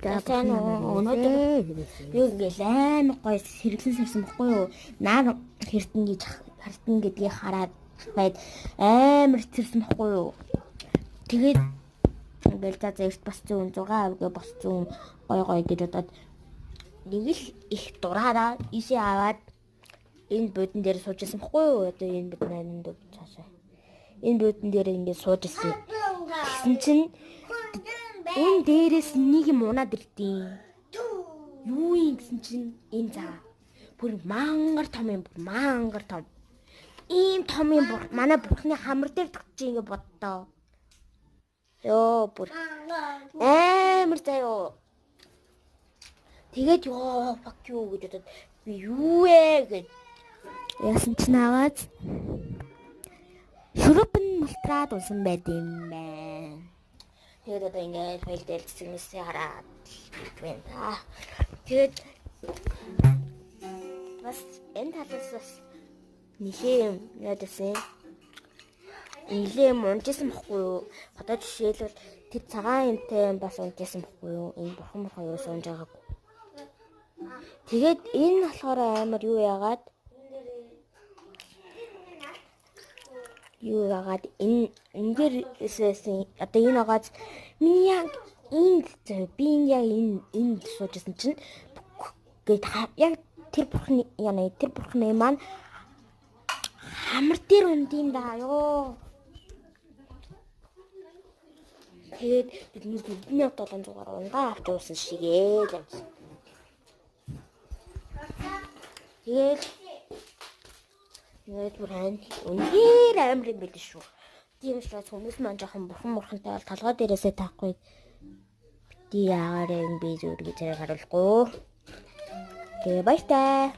За Сайн уу? Өнөөдөр өнөөдөр юу ингээл амар гоё сэргэлэн сарсан бохгүй юу? Нар хэртэн гэж хартан гэдгийг хараад байд амар цэрсэн бохгүй юу? Тэгээд ингээл за за эрт босцсон юм 6 авгаа босцсон юм гоё гоё гэж бодоод нэг л их дураараа ишээ аваад энэ буудан дээр сууж исэн бохгүй юу? Одоо энэ бид нанд цаашаа. Энэ буудан дээр ингээд сууж исэн. Тэгсэн чинь энэ дээрээс нэг юм унаад ирдیں۔ Юу юм гэсэн чинь энэ заа. Бүр мангар том юм, бүр мангар том. Ийм том юм бүр манай бурхны хамар дээр тогтчих ингэ боддоо. Йоо бүр амар заяо. Тэгээд ёо fuck you гэж бодоод би юу вэ гэж яасан чинь аваад шүрүп нь мултраад унсан байд юм байна. Тэгээд одоо ингээд файл дээр цэцэгнээсээ хараад байна та. Тэгээд бас энэ талаас бас нилээ юм яад байсан. Нилээ юм унжсэн бохгүй юу? Одоо жишээлбэл тэр цагаан юмтай юм бас унжсэн бохгүй юу? Энэ бурхан бурхан юус унж байгаагүй. Тэгээд энэ болохоор амар юу яагаад юу яагаад энэ энэ дээр эсэсэн одоо энэ агааз миний яг энд зөө би энэ яг энэ энд суужсэн чинь гээд яг тэр бурхны яна тэр бурхны маань хамар дээр ундын да ёо. Тэгээд бид 4700-аар унгаа авч уусан шигээ л явсан. Тэгээд тэгээд бүр айн үнээр амар юм байл шүү. Тийм учраас хүмүүс маань жоохон бурхан бурхантай бол толгой дээрээсээ таахгүй бити яагаар юм би зүгээр гэж харуулахгүй. Тэгээ баяртай.